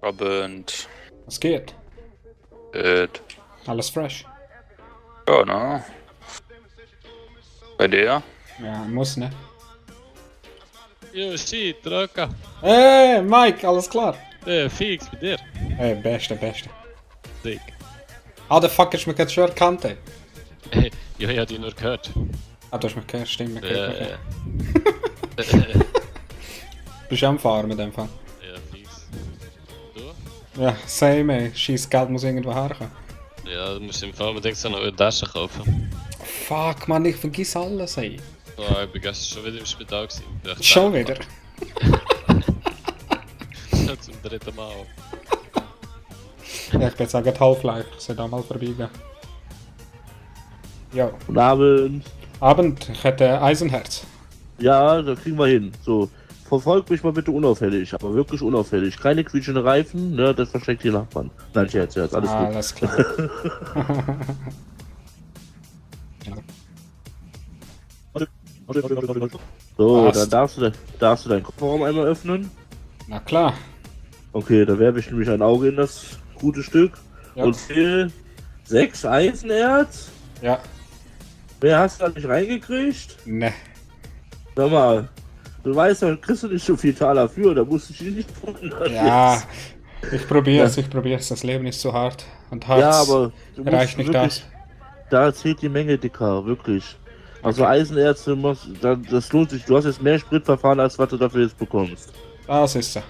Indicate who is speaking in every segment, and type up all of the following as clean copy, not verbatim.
Speaker 1: Abend.
Speaker 2: Was geht? Alles fresh?
Speaker 1: Ja, ne? Bei dir?
Speaker 2: Ja, muss, ne?
Speaker 3: Yo, shit, Rocca.
Speaker 2: Hey, Mike, alles klar?
Speaker 3: Fix bei dir.
Speaker 2: Hey, beste.
Speaker 3: Sick.
Speaker 2: Ah, der Fuck, hast du mich gerade schon erkannt, ey?
Speaker 3: Ja, ich hab dich nur gehört.
Speaker 2: Ah, du hast mich gehört, stimmt, mich gehört, okay.
Speaker 3: Ja,
Speaker 2: Bist du am Fahren mit dem Fall?
Speaker 3: ja, fix. Du?
Speaker 2: Ja, same, ey. Scheiß Geld muss irgendwo herkommen.
Speaker 3: Ja, du musst im Fall unbedingt so noch eine Tasche kaufen.
Speaker 2: Fuck, man, ich vergiss alles, ey.
Speaker 3: Oh, ich bin gestern schon wieder im Spital gewesen. Echt
Speaker 2: Schon wieder?
Speaker 3: Schon zum dritten Mal.
Speaker 2: Ja, ich bin jetzt auch gerade Half-Life, ich soll da mal vorbeigehen. Jo.
Speaker 4: Guten Abend.
Speaker 2: Abend, ich hätte Eisenherz.
Speaker 4: Ja, da kriegen wir hin. So, verfolgt mich mal bitte unauffällig, aber wirklich unauffällig. Keine quietschenden Reifen, ne, das versteckt die Nachbarn. Nein, Scherz, alles gut.
Speaker 2: Alles klar.
Speaker 4: So,
Speaker 2: Passt.
Speaker 4: dann darfst du deinen Kofferraum einmal öffnen.
Speaker 2: Na klar.
Speaker 4: Okay, da werfe ich nämlich ein Auge in das gute Stück.
Speaker 2: Ja.
Speaker 4: Und zähle 6 Eisenerz.
Speaker 2: Ja.
Speaker 4: Wer hast du da nicht reingekriegt?
Speaker 2: Ne.
Speaker 4: Sag mal, du weißt, da kriegst du nicht so viel Taler für, da musst du dich nicht wundern.
Speaker 2: Ja,
Speaker 4: jetzt.
Speaker 2: ich probier's, das Leben ist so hart. Und hart
Speaker 4: Ja, aber du musst
Speaker 2: reicht nicht
Speaker 4: wirklich,
Speaker 2: aus.
Speaker 4: Da zählt die Menge, Dicker, wirklich. Also
Speaker 2: Okay.
Speaker 4: Eisenärzte, das lohnt sich. Du hast jetzt mehr Spritverfahren, als was du dafür jetzt bekommst.
Speaker 2: Das ist so.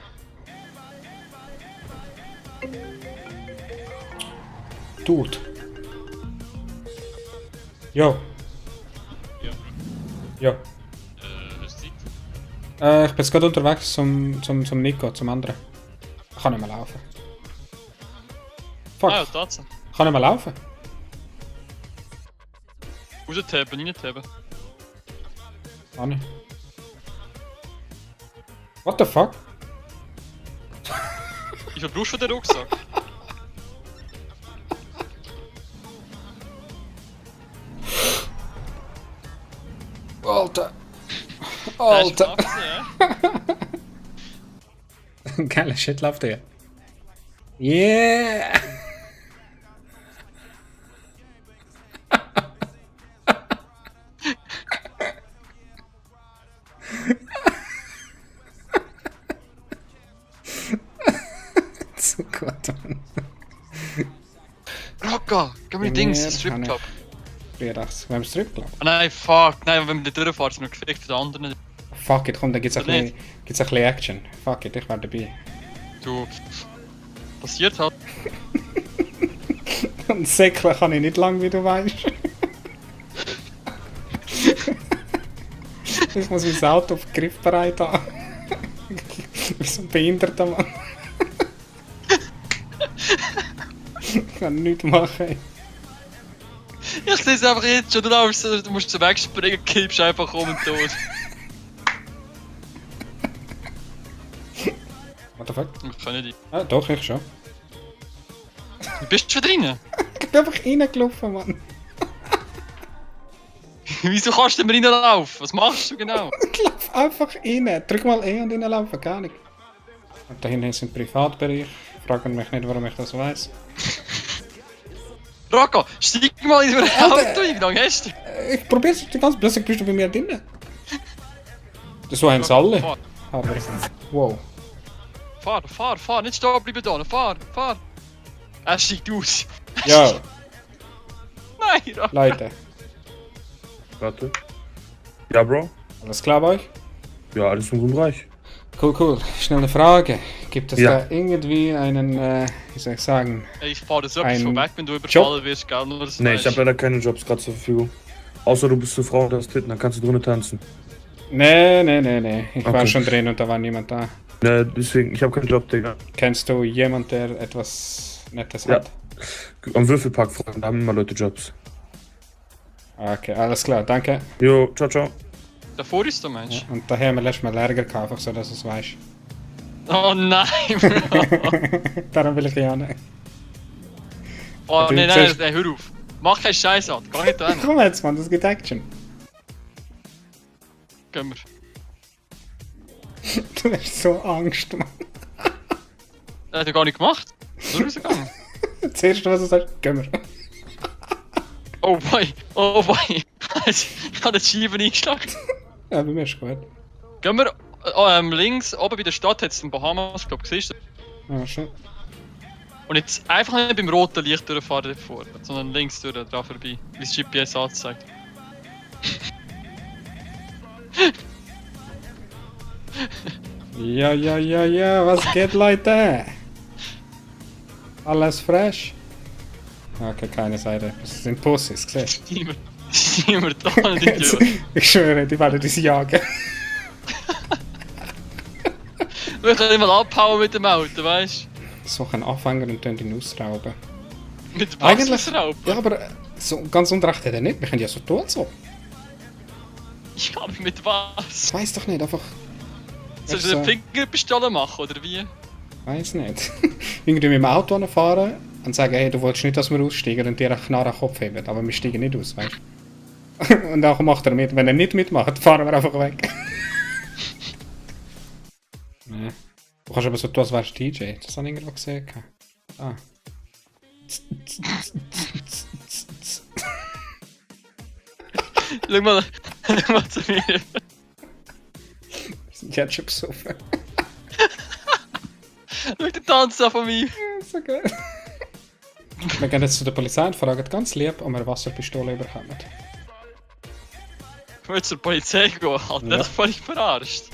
Speaker 2: Tut. Jo. Jo.
Speaker 3: Hast du Zeit?
Speaker 2: Ich bin jetzt gerade unterwegs zum Nico, zum anderen. Ich kann nicht mehr laufen. Fuck,
Speaker 1: Ah ja, Tatsache.
Speaker 2: ich kann nicht mehr laufen.
Speaker 1: Raustappen, reintappen.
Speaker 2: Kann ich. What the fuck?
Speaker 1: Wie viel brauchst du für den Rucksack?
Speaker 2: Alter.
Speaker 1: Das ist
Speaker 2: Alter.
Speaker 1: knapp, ja?
Speaker 2: Geiler Shit läuft hier. Yeah! So gut, Mann.
Speaker 1: Rocca, geh mal in
Speaker 2: Ja,
Speaker 1: Dings,
Speaker 2: kann
Speaker 1: Stripclub.
Speaker 2: Wir dachten, wir haben es zurückgelaufen.
Speaker 1: Ah, nein, fuck, nein, wenn wir da durchfahren, sind wir gefickt von den anderen.
Speaker 2: Fuck it, komm, da gibt's ein
Speaker 1: Oder
Speaker 2: bisschen Action. Fuck it, ich war dabei.
Speaker 1: Du. Passiert halt.
Speaker 2: Und säckeln kann ich nicht lang, wie du weißt. Ich muss mein Auto auf griffbereit haben. Wie so ein Behinderter Mann. Ich kann nichts machen. Ey.
Speaker 1: Ich sehe es einfach jetzt schon, du musst so wegspringen, kippst einfach um und tot.
Speaker 2: What the fuck?
Speaker 1: Ich kann nicht.
Speaker 2: Ah, doch, ich schon.
Speaker 1: Du bist schon drinnen?
Speaker 2: Ich bin einfach reingelaufen, Mann.
Speaker 1: Wieso kannst du denn reinlaufen? Was machst du genau?
Speaker 2: Ich lauf einfach rein. Drück mal E und reinlaufen, gar nicht. Und da hinten ist ein Privatbereich. Fragen mich nicht, warum ich das weiß.
Speaker 1: Rocco, steig mal in ein Auto ein, wie lange hast du?
Speaker 2: Ich probier's die ganze Plötzlich bist du bei mir drinnen. So haben sie alle.
Speaker 1: Fahr,
Speaker 2: Aber, wow.
Speaker 1: fahr, nicht stehen bleiben da, fahr. Er steigt aus.
Speaker 2: Ja,
Speaker 1: Nein, Rocco.
Speaker 2: Leute.
Speaker 5: Warte. Ja, Bro?
Speaker 2: Alles klar bei euch?
Speaker 5: Ja, alles im grünen Bereich.
Speaker 2: Cool. Schnell eine Frage. Gibt es
Speaker 5: Ja.
Speaker 2: da irgendwie einen, wie soll ich sagen?
Speaker 1: Ich fahr das so
Speaker 2: Ein
Speaker 1: von weg, wenn du überfallen wirst, gell? Nur das
Speaker 5: Nee, ich habe leider keine Jobs gerade zur Verfügung. Außer du bist eine Frau und hast Titten, dann kannst du drinnen tanzen.
Speaker 2: Nee. Ich war
Speaker 5: Okay.
Speaker 2: schon drin und da war niemand da.
Speaker 5: Ne, deswegen, ich habe keinen Job, Digga.
Speaker 2: Kennst du jemand, der etwas Nettes
Speaker 5: Ja.
Speaker 2: hat?
Speaker 5: Am Würfelpark, Freunde, da haben immer Leute Jobs.
Speaker 2: Okay, alles klar, danke.
Speaker 5: Jo, ciao.
Speaker 1: Davor ist der Mensch.
Speaker 2: Ja, und daher haben wir letztes Mal Ärger gehabt, einfach so, dass du es weißt.
Speaker 1: Oh nein, Bro.
Speaker 2: Darum will ich ja nicht.
Speaker 1: Oh
Speaker 2: Du
Speaker 1: nein,
Speaker 2: siehst-
Speaker 1: hör auf. Mach keinen Scheiß an, geh nicht rein.
Speaker 2: Komm jetzt, Mann, das gibt Action.
Speaker 1: Gehen wir.
Speaker 2: Du hast so Angst, Mann.
Speaker 1: Er hat ja gar nicht gemacht. Nur rausgegangen.
Speaker 2: Das erste, was er sagt, gehen wir.
Speaker 1: Oh boy, oh boy. Ich habe die Scheibe eingeschlagen.
Speaker 2: Ja, bei mir ist gut.
Speaker 1: Gehen wir links, oben bei der Stadt hat es den Bahamas, glaub siehst du.
Speaker 2: Ah, schon.
Speaker 1: Und jetzt einfach nicht beim roten Licht durchfahren dort vor, sondern links durch, dran vorbei, wie das GPS anzeigt.
Speaker 2: Ja, was geht, Leute? Alles fresh? Okay, keine Seite. Das sind Pussys, gesehen.
Speaker 1: Niemand da, nicht
Speaker 2: Jetzt, ich schwöre, die werden uns jagen.
Speaker 1: Wir können immer abhauen mit dem Auto, weißt du?
Speaker 2: So ein Anfänger und dann ihn ausrauben.
Speaker 1: Mit
Speaker 2: Eigentlich,
Speaker 1: Wasserschrauben.
Speaker 2: ja, aber so ganz unrecht hat er nicht. Wir können ja so tun, so.
Speaker 1: Ich hab mit was?
Speaker 2: Ich weiß doch nicht, einfach.
Speaker 1: Soll ich eine Fingerpistole machen, oder wie?
Speaker 2: Weiß nicht. Irgendwie mit dem Auto anfahren und sagen, hey, du wolltest nicht, dass wir aussteigen und dir einen Knarre an den Kopf heben, aber wir steigen nicht aus, weißt du? Und dann macht er mit. Wenn er nicht mitmacht, fahren wir einfach weg. Nee. Du kannst aber so tun, als wärst du DJ. Das habe ich irgendwo gesehen. Ah.
Speaker 1: Schau mal zu mir.
Speaker 2: Wir sind jetzt schon besoffen.
Speaker 1: Schau den Tanz an von mir.
Speaker 2: So geil. Wir gehen jetzt zu der Polizei und fragen ganz lieb, ob wir eine Wasserpistole bekommen.
Speaker 1: Ich will zur Polizei gehen, Alter.
Speaker 2: Ja.
Speaker 1: Das ist völlig verarscht.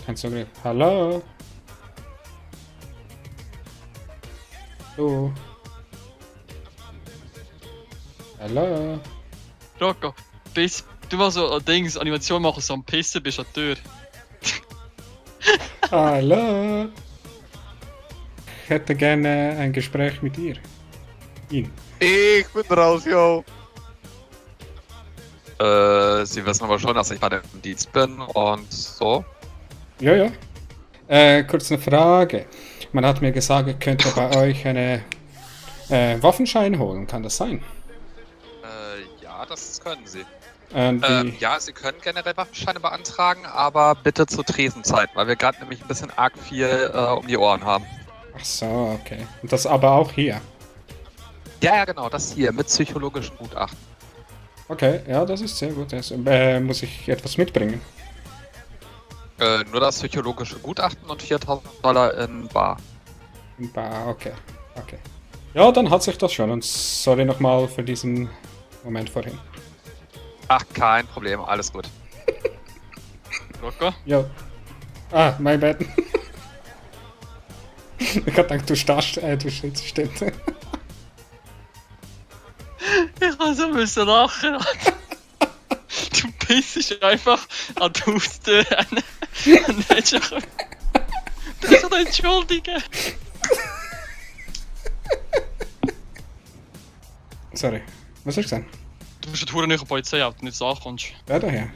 Speaker 2: Kein Zugriff. Hallo? Du? Hallo?
Speaker 1: Rocco, bis du mal so ein Dings, Animation machen, so am Pissen bist an der Tür.
Speaker 2: Hallo? Ich hätte gerne ein Gespräch mit dir. Ihn.
Speaker 6: Ich bin raus, yo. Sie wissen aber schon, dass ich bei dem Dienst bin und so.
Speaker 2: Ja. Kurz eine Frage. Man hat mir gesagt, ich könnte bei euch einen Waffenschein holen. Kann das sein?
Speaker 6: Ja, das können Sie.
Speaker 2: Wie,
Speaker 6: Ja, Sie können generell Waffenscheine beantragen, aber bitte zur Tresenzeit, weil wir gerade nämlich ein bisschen arg viel um die Ohren haben.
Speaker 2: Ach so, okay. Und das aber auch hier.
Speaker 6: Ja, genau, das hier mit psychologischen Gutachten.
Speaker 2: Okay, ja, das ist sehr gut. Das, muss ich etwas mitbringen?
Speaker 6: Nur das psychologische Gutachten und $4.000 in Bar.
Speaker 2: Okay. Ja, dann hat sich das schon. Und sorry nochmal für diesen Moment vorhin.
Speaker 6: Ach, kein Problem, alles gut.
Speaker 1: Rocco?
Speaker 2: Ja. Ah, my bad. Ich hab gedacht, du stehst still.
Speaker 1: Ich kann so müssen lachen. Alter. Du pissest einfach an die Haustür an. Und dann schon. Du musst dich entschuldigen.
Speaker 2: Sorry. Was hast du gesagt?
Speaker 1: Du bist ein Huren nicht Polizeiauto, nicht ankommst.
Speaker 2: Wer daher?